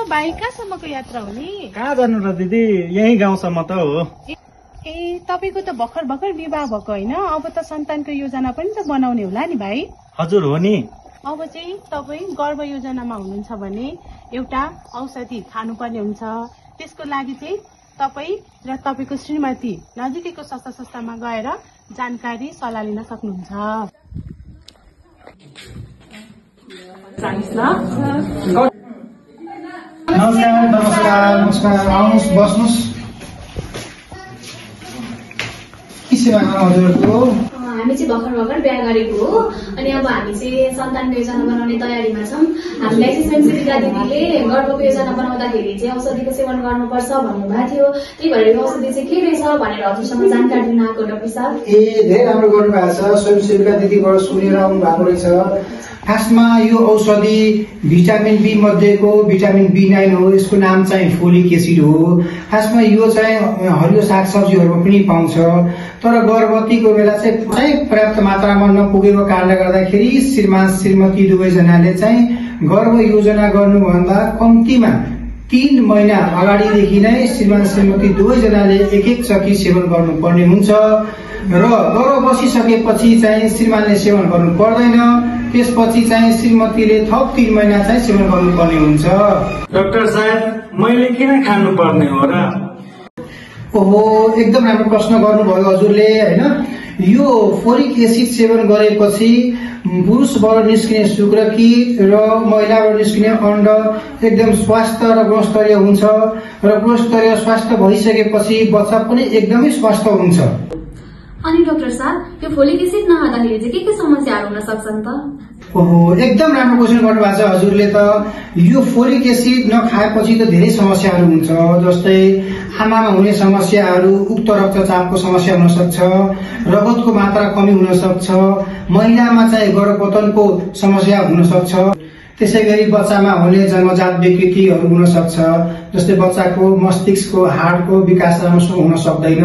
भाइ कहाँसम्मको यात्रा हो नि? कहाँ जानु र दिदी, यही गाउँसम्म त हो। ए तपाईको त भर्खर विवाह भएको होइन? अब त सन्तानको योजना पनि त बनाउने होला नि भाइ? हजुर हो नि। अब चाहिँ तपाई गर्भ योजनामा हुनुहुन्छ भने एउटा औषधि खानुपर्ने हुन्छ। त्यसको लागि चाहिँ तपाई र तपाईको श्रीमती नजिकैको स्वास्थ्य संस्थामा गएर जानकारी सल्लाह लिन सक्नुहुन्छ। नमस्कार आउनुहोस् बस्नुहोस्। के सेवा गर्न हजुरको? हामी चाहिँ भर्खर बिहा गरेको हो अनि अब हामी चाहिँ सन्तानको योजना बनाउने तयारीमा छौँ। हामीलाई चाहिँ स्वयंसेविका दिदीले गर्भको योजना बनाउँदाखेरि चाहिँ औषधिको सेवन गर्नुपर्छ भन्नुभएको थियो। त्यही भएर यो औषधि चाहिँ के रहेछ भनेर हजुरसँग जानकारी दिन आएको डाक्टर साहब। धेरै राम्रो गर्नुभएको छ। स्वयंसेविका दिदीबाट सुनेर आउनु भएको रहेछ। खासमा यो औषधि भिटामिन बी मध्येको भिटामिन B9 हो। यसको नाम चाहिँ फोलिक एसिड हो। खासमा यो चाहिँ हरियो सागसब्जीहरूमा पनि पाउँछ। तर गर्भवतीको बेला चाहिँ पर्याप्त मात्रामा नपुगेको कारणले गर्दाखेरि श्रीमान श्रीमती दुवैजनाले चाहिँ गर्भ योजना गर्नुभन्दा कम्तीमा 3 महिना अगाडिदेखि नै श्रीमान श्रीमती दुवैजनाले एक चक्की सेवन गर्नुपर्ने हुन्छ र गर्भ बसिसकेपछि चाहिँ श्रीमानले सेवन गर्नु पर्दैन। त्यसपछि चाहिँ श्रीमतीले थप 3 महिना चाहिँ सेवन गर्नुपर्ने हुन्छ। डाक्टर साहब, मैले किन खानु पर्ने हो र? ओहो, एकदम राम्रो प्रश्न गर्नुभयो हजुरले हैन। यो फोलिक एसिड सेवन गरेपछि पुरुषबाट निस्किने शुक्रकीट र महिलाबाट निस्किने अण्ड एकदम स्वास्थ्य र गुणस्तरीय हुन्छ र गुणस्तरीय स्वास्थ्य भइसकेपछि बच्चा पनि एकदमै स्वास्थ्य हुन्छ। अनि डाक्टर साहब, यो फोलिक एसिड नखाँदाखेरि चाहिँ के समस्याहरू हुन सक्छन् त? ओहो, एकदम राम्रो क्वेसन गर्नुभएको छ हजुरले त। यो फोलिक एसिड नखाएपछि त धेरै समस्याहरू हुन्छ। जस्तै आमामा हुने समस्याहरू, उक्त रक्तचापको समस्या हुन सक्छ, रगतको मात्रा कमी हुन सक्छ, महिलामा चाहिँ गर्भपतनको समस्या हुन सक्छ। त्यसैगरी बच्चामा हुने जन्मजात विकृतिहरू हुन सक्छ। जस्तै बच्चाको मस्तिष्कको हाडको विकास राम्रोसँग हुन सक्दैन।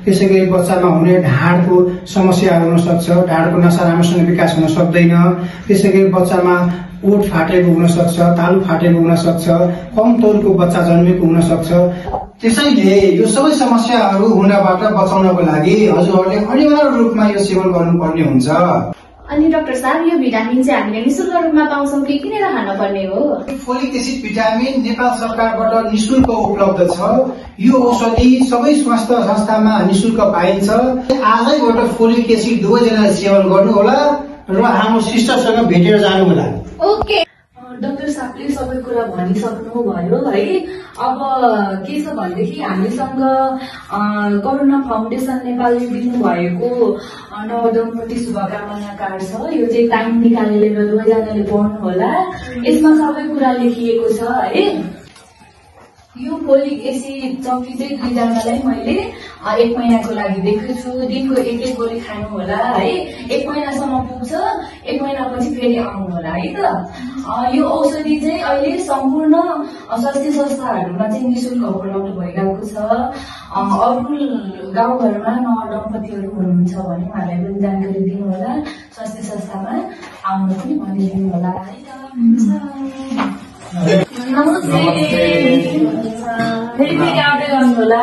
त्यसैगरी बच्चामा हुने ढाडको समस्याहरू हुन सक्छ। ढाडको नसा राम्रोसँग विकास हुन सक्दैन। त्यसैगरी बच्चामा ओठ फाटेको हुन सक्छ, तालु फाटेको हुन सक्छ, कम तौलको बच्चा जन्मेको हुन सक्छ। त्यसैले यो सबै समस्याहरू हुनबाट बचाउनको लागि हजुरहरूले अनिवार्य रूपमा यो सेवन गर्नुपर्ने हुन्छ। अनि डाक्टर साहब, यो भिटामिन चाहिँ हामीले निशुल्क रूपमा पाउँछौँ कि किनेर खानुपर्ने हो? फोलिक एसिड भिटामिन नेपाल सरकारबाट निशुल्क उपलब्ध छ। यो औषधि सबै स्वास्थ्य संस्थामा निशुल्क पाइन्छ। आजैबाट फोलिक एसिड दुवैजनाले सेवन गर्नुहोला र हाम्रो सिस्टरसँग भेटेर जानुहोला। ओके डाक्टर साहबले सबै कुरा भनिसक्नु भयो है। अब के छ भनेदेखि हामीसँग करुणा फाउन्डेसन नेपालले दिनुभएको नवदम्पति शुभकामना कार्ड छ। यो चाहिँ टाइम निकालेर दुवैजनाले पढ्नु होला। यसमा सबै कुरा लेखिएको छ है। यो फोलिक एसिड चक्की चाहिँ दुईजनालाई मैले 1 महिनाको लागि दिएको छु। दिनको 1 गोली खानु होला है। 1 महिनासम्म पुग्छ। 1 महिनापछि फेरि आउनु होला है त। यो औषधि चाहिँ अहिले सम्पूर्ण स्वास्थ्य संस्थाहरूमा चाहिँ निशुल्क उपलब्ध भइरहेको छ। अरू गाउँघरमा नवदम्पतिहरू हुनुहुन्छ भने उहाँलाई पनि जानकारी दिनु होला। स्वास्थ्य संस्थामा आउनु पनि भनिदिनु होला है त। नमस्ते। फेरि आउँदै गर्नु होला।